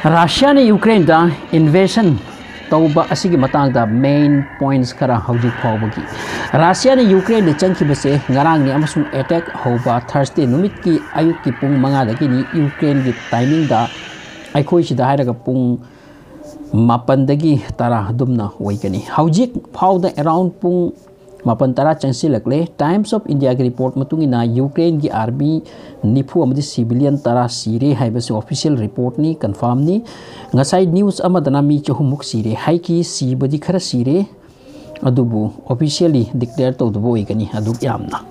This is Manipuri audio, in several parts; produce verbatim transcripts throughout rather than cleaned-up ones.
ꯔꯁꯤꯌꯥꯅ ꯌꯨꯀ꯭ꯔꯦꯟꯗ ꯏꯟꯚꯦꯁꯟ ꯇꯧꯕ ꯑꯁꯤꯒꯤ ꯃꯇꯥꯡꯗ ꯃꯦꯟ ꯄꯣꯏꯟꯠꯁ ꯈꯔ ꯍꯧꯖꯤꯛ ꯐꯥꯎꯕꯒꯤ꯫ ꯔꯁꯤꯌꯥꯅ ꯌꯨꯀ꯭ꯔꯦꯟꯗ ꯆꯪꯈꯤꯕꯁꯦ ꯉꯔꯥꯡꯅꯤ, ꯑꯃꯁꯨꯡ ꯑꯦꯇꯦꯛ ꯍꯧꯕ ꯊꯔꯁꯗꯦ ꯅꯨꯃꯤꯠꯀꯤ ꯑꯌꯨꯛꯀꯤ ꯄꯨꯡ ꯃꯉꯥꯗꯒꯤꯅꯤ, ꯌꯨꯀ꯭ꯔꯦꯟꯒꯤ ꯇꯥꯏꯃꯤꯡꯗ꯫ ꯑꯩꯈꯣꯏ ꯁꯤꯗ ꯍꯥꯏꯔꯒ ꯄꯨꯡ ꯃꯥꯄꯟꯗꯒꯤ ꯇꯔꯥ ꯑꯗꯨꯝꯅ ꯑꯣꯏꯒꯅꯤ꯫ ꯍꯧꯖꯤꯛ ꯐꯥꯎꯗ ꯑꯦꯔꯥꯎꯟ ꯄꯨꯡ ꯃꯥꯄꯟ ꯇꯔꯥ ꯆꯪꯁꯤꯜꯂꯛꯂꯦ꯫ ꯇꯥꯏꯝꯁ ꯑꯣꯐ ꯏꯟꯗꯤꯌꯥꯒꯤ ꯔꯤꯄꯣꯔꯠ ꯃꯇꯨꯡ ꯏꯟꯅ ꯌꯨꯀ꯭ꯔꯦꯟꯒꯤ ꯑꯥꯔꯃꯤ ꯅꯤꯐꯨ ꯑꯃꯗꯤ ꯁꯤꯚꯤꯂꯤꯌꯟ ꯇꯔꯥ ꯁꯤꯔꯦ ꯍꯥꯏꯕꯁꯤ ꯑꯣꯐꯤꯁꯤꯌꯦꯜ ꯔꯤꯄꯣꯔꯠꯅꯤ, ꯀꯟꯐꯥꯔꯝꯅꯤ꯫ ꯉꯁꯥꯏ ꯅ꯭ꯌꯨꯁ ꯑꯃꯗꯅ ꯃꯤ ꯆꯍꯨꯝꯃꯨꯛ ꯁꯤꯔꯦ ꯍꯥꯏꯈꯤ꯫ ꯁꯤꯕꯗꯤ ꯈꯔ ꯁꯤꯔꯦ, ꯑꯗꯨꯕꯨ ꯑꯣꯐꯤꯁꯤꯌꯦꯜꯂꯤ ꯗꯤꯛꯂꯦꯌꯔ ꯇꯧꯗꯕ ꯑꯣꯏꯒꯅꯤ ꯑꯗꯨꯛ ꯌꯥꯝꯅ꯫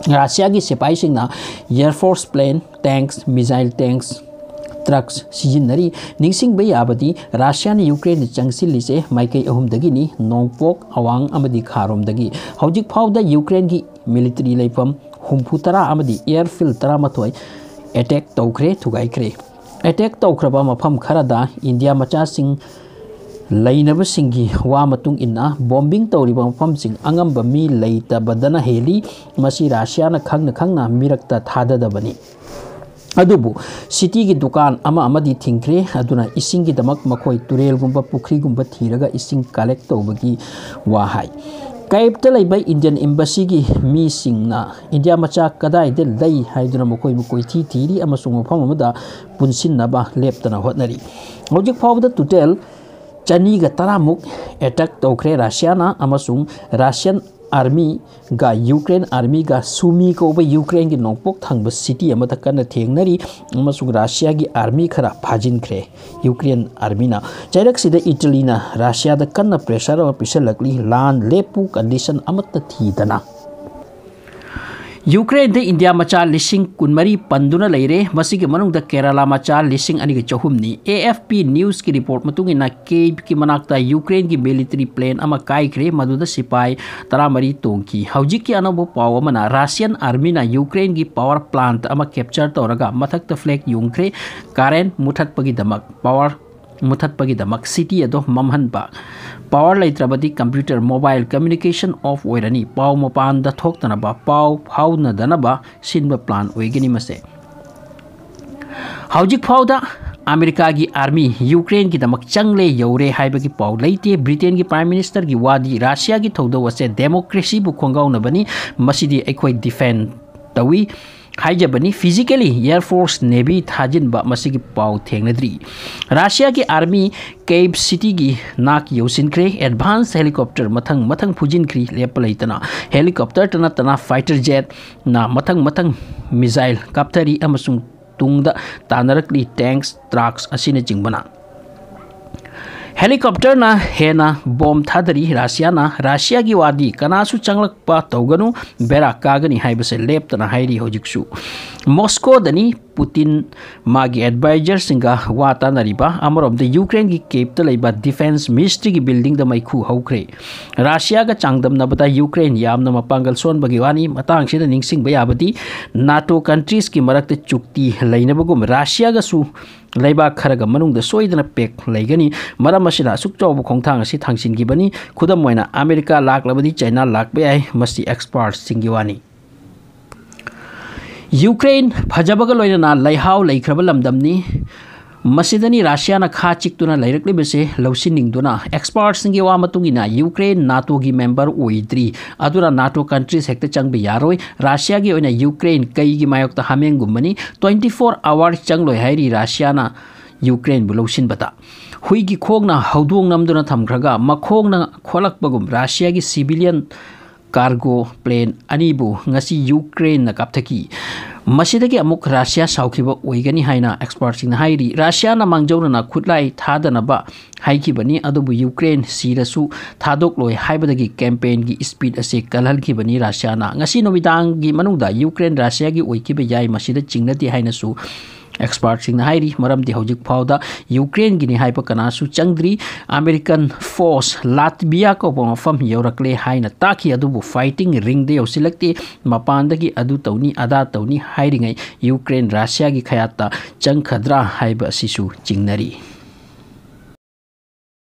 ꯔꯁꯤꯌꯥꯒꯤ ꯁꯤꯄꯥꯏꯁꯤꯡꯅ ꯑꯦꯌꯔ ꯐꯣꯔꯁ ꯄ꯭ꯂꯦꯟ, ꯇꯦꯡꯛꯁ, ꯃꯤꯖꯥꯏꯜ ꯇꯦꯡꯛꯁ, ꯇ꯭ꯔꯛꯁ ꯁꯤꯖꯤꯟꯅꯔꯤ꯫ ꯅꯤꯡꯁꯤꯡꯕ ꯌꯥꯕꯗꯤ, ꯔꯁꯤꯌꯥꯅ ꯌꯨꯀ꯭ꯔꯦꯟꯗ ꯆꯪꯁꯤꯜꯂꯤꯁꯦ ꯃꯥꯏꯀꯩ ꯑꯍꯨꯝꯗꯒꯤꯅꯤ: ꯅꯣꯡꯄꯣꯛ, ꯑꯋꯥꯡ ꯑꯃꯗꯤ ꯈꯥꯔꯣꯝꯗꯒꯤ꯫ ꯍꯧꯖꯤꯛ ꯐꯥꯎꯗ ꯌꯨꯀ꯭ꯔꯦꯟꯒꯤ ꯃꯤꯂꯤꯇꯔꯤ ꯂꯩꯐꯝ ꯍꯨꯝꯐꯨ ꯇꯔꯥ ꯑꯃꯗꯤ ꯑꯦꯌꯔꯐꯤꯜ ꯇꯔꯥꯃꯥꯊꯣꯏ ꯑꯦꯇꯦꯛ ꯇꯧꯈ꯭ꯔꯦ, ꯊꯨꯒꯥꯏꯈ꯭ꯔꯦ꯫ ꯑꯦꯇꯦꯛ ꯇꯧꯈ꯭ꯔꯕ ꯃꯐꯝ ꯈꯔꯗ ꯏꯟꯗꯤꯌꯥ ꯃꯆꯥꯁꯤꯡ ꯂꯩꯅꯕꯁꯤꯡꯒꯤ ꯋꯥ ꯃꯇꯨꯡ ꯏꯟꯅ, ꯕꯣꯝꯕꯤꯡ ꯇꯧꯔꯤꯕ ꯃꯐꯝꯁꯤꯡ ꯑꯉꯝꯕ ꯃꯤ ꯂꯩꯇꯕꯗꯅ ꯍꯦꯜꯂꯤ꯫ ꯃꯁꯤ ꯔꯁꯤꯌꯥꯅ ꯈꯪꯅ ꯈꯪꯅ ꯃꯤꯔꯛꯇ ꯊꯥꯗꯗꯕꯅꯤ꯫ ꯑꯗꯨꯕꯨ ꯁꯤꯇꯤꯒꯤ ꯗꯨꯀꯥꯟ ꯑꯃ ꯑꯃꯗꯤ ꯊꯤꯡꯈ꯭ꯔꯦ, ꯑꯗꯨꯅ ꯏꯁꯤꯡꯒꯤꯗꯃꯛ ꯃꯈꯣꯏ ꯇꯨꯔꯦꯜꯒꯨꯝꯕ, ꯄꯨꯈ꯭ꯔꯤꯒꯨꯝꯕ ꯊꯤꯔꯒ ꯏꯁꯤꯡ ꯀꯂꯦꯛ ꯇꯧꯕꯒꯤ ꯋꯥ ꯍꯥꯏ꯫ ꯀꯥꯏꯞꯇ ꯂꯩꯕ ꯏꯟꯗꯤꯌꯟ ꯑꯦꯝꯕꯁꯤꯒꯤ ꯃꯤꯁꯤꯡꯅ ꯏꯟꯗꯤꯌꯥ ꯃꯆꯥ ꯀꯗꯥꯏꯗ ꯂꯩ ꯍꯥꯏꯗꯨꯅ ꯃꯈꯣꯏꯕꯨ ꯀꯣꯏꯊꯤ ꯊꯤꯔꯤ ꯑꯃꯁꯨꯡ ꯃꯐꯝ ꯑꯃꯗ ꯄꯨꯟꯁꯤꯟꯅꯕ ꯂꯦꯞꯇꯅ ꯍꯣꯠꯅꯔꯤ꯫ ꯍꯧꯖꯤꯛ ꯐꯥꯎꯕꯗ ꯇꯣꯇꯦꯜ ꯆꯅꯤꯒ ꯇꯔꯥꯃꯨꯛ ꯑꯦꯇꯦꯛ ꯇꯧꯈ꯭ꯔꯦ ꯔꯁꯤꯌꯥꯅ, ꯑꯃꯁꯨꯡ ꯔꯁꯤꯌꯟ ꯑꯥꯔꯃꯤꯒ ꯌꯨꯀ꯭ꯔꯦꯟ ꯑꯥꯔꯃꯤꯒ ꯁꯨꯃꯤ ꯀꯧꯕ ꯌꯨꯀ꯭ꯔꯦꯟꯒꯤ ꯅꯣꯡꯄꯣꯛ ꯊꯪꯕ ꯁꯤꯇꯤ ꯑꯃꯗ ꯀꯟꯅ ꯊꯦꯡꯅꯔꯤ, ꯑꯃꯁꯨꯡ ꯔꯁꯤꯌꯥꯒꯤ ꯑꯥꯔꯃꯤ ꯈꯔ ꯐꯥꯖꯤꯟꯈ꯭ꯔꯦ꯫ ꯌꯨꯀ꯭ꯔꯦꯟ ꯑꯥꯔꯃꯤꯅ꯫ ꯆꯩꯔꯛꯁꯤꯗ ꯏꯇꯂꯤꯅ ꯔꯁꯤꯌꯥꯗ ꯀꯟꯅ ꯄ꯭ꯔꯦꯁꯔ ꯑꯃ ꯄꯤꯁꯜꯂꯛꯂꯤ, ꯂꯥꯟ ꯂꯦꯞꯄꯨ, ꯀꯟꯗꯤꯁꯟ ꯑꯃꯠꯇ ꯊꯤꯗꯅ꯫ ꯌꯨꯀ꯭ꯔꯦꯟꯗ ꯏꯟꯗꯤꯌꯥ ꯃꯆꯥ ꯂꯤꯁꯤꯡ ꯀꯨꯟꯃꯔꯤ ꯄꯟꯗꯨꯅ ꯂꯩꯔꯦ꯫ ꯃꯁꯤꯒꯤ ꯃꯅꯨꯡꯗ ꯀꯦꯔꯂꯥ ꯃꯆꯥ ꯂꯤꯁꯤꯡ ꯑꯅꯤꯒ ꯆꯍꯨꯝꯅꯤ꯫ ꯑꯦ ꯑꯦꯐ ꯄꯤ ꯅ꯭ꯌꯨꯁꯀꯤ ꯔꯤꯄꯣꯔꯠ ꯃꯇꯨꯡ ꯏꯟꯅ, ꯀꯤꯌꯦꯚꯀꯤ ꯃꯅꯥꯛꯇ ꯌꯨꯀ꯭ꯔꯦꯟꯒꯤ ꯃꯤꯂꯤꯇꯔꯤ ꯄ꯭ꯂꯦꯟ ꯑꯃ ꯀꯥꯏꯈ꯭ꯔꯦ, ꯃꯗꯨꯗ ꯁꯤꯄꯥꯏ ꯇꯔꯥꯃꯔꯤ ꯇꯣꯡꯈꯤ꯫ ꯍꯧꯖꯤꯛꯀꯤ ꯑꯅꯧꯕ ꯄꯥꯎ ꯑꯃꯅ, ꯔꯁꯤꯌꯟ ꯑꯥꯔꯃꯤꯅ ꯌꯨꯀ꯭ꯔꯦꯟꯒꯤ ꯄꯥꯋꯔ ꯄ꯭ꯂꯥꯟꯠ ꯑꯃ ꯀꯦꯞꯆꯔ ꯇꯧꯔꯒ ꯃꯊꯛꯇ ꯐ꯭ꯂꯦꯒ ꯌꯨꯡꯈ꯭ꯔꯦ꯫ ꯀꯔꯦꯟ ꯃꯨꯊꯠꯄꯒꯤꯗꯃꯛ, ꯄꯥꯋꯔ ꯃꯨꯊꯠꯄꯒꯤꯗꯃꯛ ꯁꯤꯇꯤ ꯑꯗꯨ ꯃꯝꯍꯟꯕ꯫ ꯄꯥꯋꯔ ꯂꯩꯇ꯭ꯔꯕꯗꯤ ꯀꯝꯄ꯭ꯌꯨꯇꯔ, ꯃꯣꯕꯥꯏꯜ ꯀꯝꯃ꯭ꯌꯨꯅꯤꯀꯦꯁꯟ ꯑꯣꯐ ꯑꯣꯏꯔꯅꯤ꯫ ꯄꯥꯎ ꯃꯄꯥꯟꯗ ꯊꯣꯛꯇꯅꯕ, ꯄꯥꯎ ꯐꯥꯎꯅꯗꯅꯕ ꯁꯤꯟꯕ ꯄ꯭ꯂꯥꯟ ꯑꯣꯏꯒꯅꯤ ꯃꯁꯦ꯫ ꯍꯧꯖꯤꯛ ꯐꯥꯎꯗ ꯑꯃꯦꯔꯤꯀꯥꯒꯤ ꯑꯥꯔꯃꯤ ꯌꯨꯀ꯭ꯔꯦꯟꯒꯤꯗꯃꯛ ꯆꯪꯂꯦ, ꯌꯧꯔꯦ ꯍꯥꯏꯕꯒꯤ ꯄꯥꯎ ꯂꯩꯇꯦ꯫ ꯕ꯭ꯔꯤꯇꯦꯟꯒꯤ ꯄ꯭ꯔꯥꯏꯝ ꯃꯤꯅꯤꯁꯇꯔꯒꯤ ꯋꯥꯗꯤ ꯔꯁꯤꯌꯥꯒꯤ ꯊꯧꯗꯧ ꯑꯁꯦ ꯗꯦꯃꯣꯀ꯭ꯔꯦꯁꯤꯕꯨ ꯈꯣꯡꯒꯥꯎꯅꯕꯅꯤ, ꯃꯁꯤꯗꯤ ꯑꯩꯈꯣꯏ ꯗꯤꯐꯦꯟ ꯇꯧꯏ ꯍꯥꯏꯖꯕꯅꯤ꯫ ꯐꯤꯖꯤꯀꯦꯂꯤ, ꯑꯦꯌꯔ ꯐꯣꯔꯁ, ꯅꯦꯚꯤ ꯊꯥꯖꯤꯟꯕ ꯃꯁꯤꯒꯤ ꯄꯥꯎ ꯊꯦꯡꯅꯗ꯭ꯔꯤ꯫ ꯔꯁꯤꯌꯥꯒꯤ ꯑꯥꯔꯃꯤ ꯀꯦꯞ ꯁꯤꯇꯤꯒꯤ ꯅꯥꯛ ꯌꯧꯁꯤꯟꯈ꯭ꯔꯦ꯫ ꯑꯦꯗꯚꯥꯟꯁ ꯍꯦꯂꯤꯀꯣꯞꯇꯔ ꯃꯊꯪ ꯃꯊꯪ ꯐꯨꯖꯤꯟꯈ꯭ꯔꯤ ꯂꯦꯞꯄ ꯂꯩꯇꯅ꯫ ꯍꯦꯂꯤꯀꯣꯞꯇꯔꯇ ꯅꯠꯇꯅ ꯐꯥꯏꯇꯔ ꯖꯦꯠꯅ ꯃꯊꯪ ꯃꯊꯪ ꯃꯤꯖꯥꯏꯜ ꯀꯥꯞꯊꯔꯤ ꯑꯃꯁꯨꯡ ꯇꯨꯡꯗ ꯇꯥꯟꯅꯔꯛꯂꯤ ꯇꯦꯡꯛꯁ, ꯇ꯭ꯔꯛꯁ ꯑꯁꯤꯅꯆꯤꯡꯕꯅ꯫ ꯍꯦꯂꯤꯀꯣꯞꯇꯔꯅ ꯍꯦꯟꯅ ꯕꯣꯝ ꯊꯥꯗꯔꯤ꯫ ꯔꯁꯤꯌꯥꯅ, ꯔꯁꯤꯌꯥꯒꯤ ꯋꯥꯗꯤ ꯀꯅꯥꯁꯨ ꯆꯪꯂꯛꯄ ꯇꯧꯒꯅꯨ, ꯕꯦꯔꯥ ꯀꯥꯒꯅꯤ ꯍꯥꯏꯕꯁꯦ ꯂꯦꯞꯇꯅ ꯍꯥꯏꯔꯤ ꯍꯧꯖꯤꯛꯁꯨ꯫ ꯃꯣꯁꯀꯣꯗꯅꯤ ꯄꯨꯇꯤꯟ ꯃꯥꯒꯤ ꯑꯦꯗꯚꯥꯏꯖꯔꯁꯤꯡꯒ ꯋꯥ ꯇꯥꯅꯔꯤꯕ꯫ ꯑꯃꯔꯣꯝꯗ ꯌꯨꯀ꯭ꯔꯦꯟꯒꯤ ꯀꯦꯞꯇ ꯂꯩꯕ ꯗꯤꯐꯦꯟꯁ ꯃꯤꯅꯤꯁꯇ꯭ꯔꯤꯒꯤ ꯕꯤꯜꯗꯤꯡꯗ ꯃꯩꯈꯨ ꯍꯧꯈ꯭ꯔꯦ꯫ ꯔꯁꯤꯌꯥꯒ ꯆꯥꯡꯗꯝꯅꯕꯗ ꯌꯨꯀ꯭ꯔꯦꯟ ꯌꯥꯝꯅ ꯃꯄꯥꯡꯒꯜ ꯁꯣꯟꯕꯒꯤ ꯋꯥꯅꯤ꯫ ꯃꯇꯥꯡꯁꯤꯗ ꯅꯤꯡꯁꯤꯡꯕ ꯌꯥꯕꯗꯤ ꯅꯥꯇꯣ ꯀꯟꯇ꯭ꯔꯤꯁꯀꯤ ꯃꯔꯛꯇ ꯆꯨꯛꯇꯤ ꯂꯩꯅꯕꯒꯨꯝ ꯔꯁꯤꯌꯥꯒꯁꯨ ꯂꯩꯕꯥꯛ ꯈꯔꯒ ꯃꯅꯨꯡꯗ ꯁꯣꯏꯗꯅ ꯄꯦꯛ ꯂꯩꯒꯅꯤ꯫ ꯃꯔꯝ ꯑꯁꯤꯅ ꯑꯁꯨꯛ ꯆꯥꯎꯕ ꯈꯣꯡꯊꯥꯡ ꯑꯁꯤ ꯊꯥꯡꯖꯤꯟꯈꯤꯕꯅꯤ꯫ ꯈꯨꯗꯝ ꯑꯣꯏꯅ ꯑꯃꯦꯔꯤꯀꯥ ꯂꯥꯛꯂꯕꯗꯤ ꯆꯥꯏꯅꯥ ꯂꯥꯛꯄ ꯌꯥꯏ꯫ ꯃꯁꯤ ꯑꯦꯛꯁꯄꯥꯔꯠꯁꯤꯡꯒꯤ ꯋꯥꯅꯤ꯫ ꯌꯨꯀ꯭ꯔꯦꯟ ꯐꯖꯕꯒ ꯂꯣꯏꯅꯅ ꯂꯩꯍꯥꯎ ꯂꯩꯈ꯭ꯔꯕ ꯂꯝꯗꯝꯅꯤ꯫ ꯃꯁꯤꯗꯅꯤ ꯔꯁꯤꯌꯥꯅ ꯈꯥ ꯆꯤꯛꯇꯨꯅ ꯂꯩꯔꯛꯂꯤꯕꯁꯦ꯫ ꯂꯧꯁꯤꯟꯅꯤꯡꯗꯨꯅ ꯑꯦꯛꯁꯄꯥꯔꯠꯁꯤꯡꯒꯤ ꯋꯥ ꯃꯇꯨꯡ ꯏꯟꯅ ꯌꯨꯀ꯭ꯔꯦꯟ ꯅꯥꯇꯣꯒꯤ ꯃꯦꯝꯕꯔ ꯑꯣꯏꯗ꯭ꯔꯤ꯫ ꯑꯗꯨꯅ ꯅꯥꯇꯣ ꯀꯟꯇ꯭ꯔꯤꯁ ꯍꯦꯛꯇ ꯆꯪꯕ ꯌꯥꯔꯣꯏ꯫ ꯔꯁꯤꯌꯥꯒꯤ ꯑꯣꯏꯅ ꯌꯨꯀ꯭ꯔꯦꯟ ꯀꯩꯒꯤ ꯃꯥꯌꯣꯛꯇ ꯍꯥꯃꯦꯡꯒꯨꯝꯕꯅꯤ? Twenty four hour ꯆꯪꯂꯣꯏ ꯍꯥꯏꯔꯤ ꯔꯁꯤꯌꯥꯅ ꯌꯨꯀ꯭ꯔꯦꯟꯕꯨ ꯂꯧꯁꯤꯟꯕꯗ꯫ ꯍꯨꯏꯒꯤ ꯈꯣꯡꯅ ꯍꯧꯗꯣꯡ ꯅꯝꯗꯨꯅ ꯊꯝꯈ꯭ꯔꯒ ꯃꯈꯣꯡꯅ ꯈꯣꯠꯂꯛꯄꯒꯨꯝ ꯔꯁꯤꯌꯥꯒꯤ ꯁꯤꯚꯤꯂꯤꯌꯟ ꯀꯥꯔꯒꯣ ꯄ꯭ꯂꯦꯟ ꯑꯅꯤꯕꯨ ꯉꯁꯤ ꯌꯨꯀ꯭ꯔꯦꯟꯅ ꯀꯥꯞꯊꯈꯤ꯫ ꯃꯁꯤꯗꯒꯤ ꯑꯃꯨꯛ ꯔꯁꯤꯌꯥ ꯁꯥꯎꯈꯤꯕ ꯑꯣꯏꯒꯅꯤ ꯍꯥꯏꯅ ꯑꯦꯛꯁꯄꯥꯔꯠꯁꯤꯡꯅ ꯍꯥꯏꯔꯤ꯫ ꯔꯁꯤꯌꯥꯅ ꯃꯥꯡꯖꯧꯅꯅ ꯈꯨꯠꯂꯥꯏ ꯊꯥꯗꯅꯕ ꯍꯥꯏꯈꯤꯕꯅꯤ, ꯑꯗꯨꯕꯨ ꯌꯨꯀ꯭ꯔꯦꯟ ꯁꯤꯔꯁꯨ ꯊꯥꯗꯣꯛꯂꯣꯏ ꯍꯥꯏꯕꯗꯒꯤ ꯀꯦꯝꯄꯦꯟꯒꯤ ꯁ꯭ꯄꯤꯗ ꯑꯁꯤ ꯀꯜꯍꯟꯈꯤꯕꯅꯤ ꯔꯁꯤꯌꯥꯅ꯫ ꯉꯁꯤ ꯅꯨꯃꯤꯗꯥꯡꯒꯤ ꯃꯅꯨꯡꯗ ꯌꯨꯀ꯭ꯔꯦꯟ ꯔꯁꯤꯌꯥꯒꯤ ꯑꯣꯏꯈꯤꯕ ꯌꯥꯏ, ꯃꯁꯤꯗ ꯆꯤꯡꯅꯗꯦ ꯍꯥꯏꯅꯁꯨ ꯑꯦꯛꯁꯄꯥꯔꯠꯁꯤꯡꯅ ꯍꯥꯏꯔꯤ꯫ ꯃꯔꯝꯗꯤ ꯍꯧꯖꯤꯛ ꯐꯥꯎꯗ ꯌꯨꯀ꯭ꯔꯦꯟꯒꯤꯅꯤ ꯍꯥꯏꯕ ꯀꯅꯥꯁꯨ ꯆꯪꯗ꯭ꯔꯤ꯫ ꯑꯃꯦꯔꯤꯀꯟ ꯐꯣꯔꯁ ꯂꯥꯠꯕꯤꯌꯥ ꯀꯧꯕ ꯃꯐꯝ ꯌꯧꯔꯛꯂꯦ ꯍꯥꯏꯅ ꯇꯥꯛꯈꯤ, ꯑꯗꯨꯕꯨ ꯐꯥꯏꯇꯤꯡ ꯔꯤꯡꯗ ꯌꯧꯁꯤꯜꯂꯛꯇꯦ꯫ ꯃꯄꯥꯟꯗꯒꯤ ꯑꯗꯨ ꯇꯧꯅꯤ, ꯑꯗꯥ ꯇꯧꯅꯤ ꯍꯥꯏꯔꯤꯉꯩ ꯌꯨꯀ꯭ꯔꯦꯟ ꯔꯁꯤꯌꯥꯒꯤ ꯈꯌꯥꯠꯇ ꯆꯪꯈꯗ꯭ꯔꯥ ꯍꯥꯏꯕ ꯑꯁꯤꯁꯨ ꯆꯤꯡꯅꯔꯤ꯫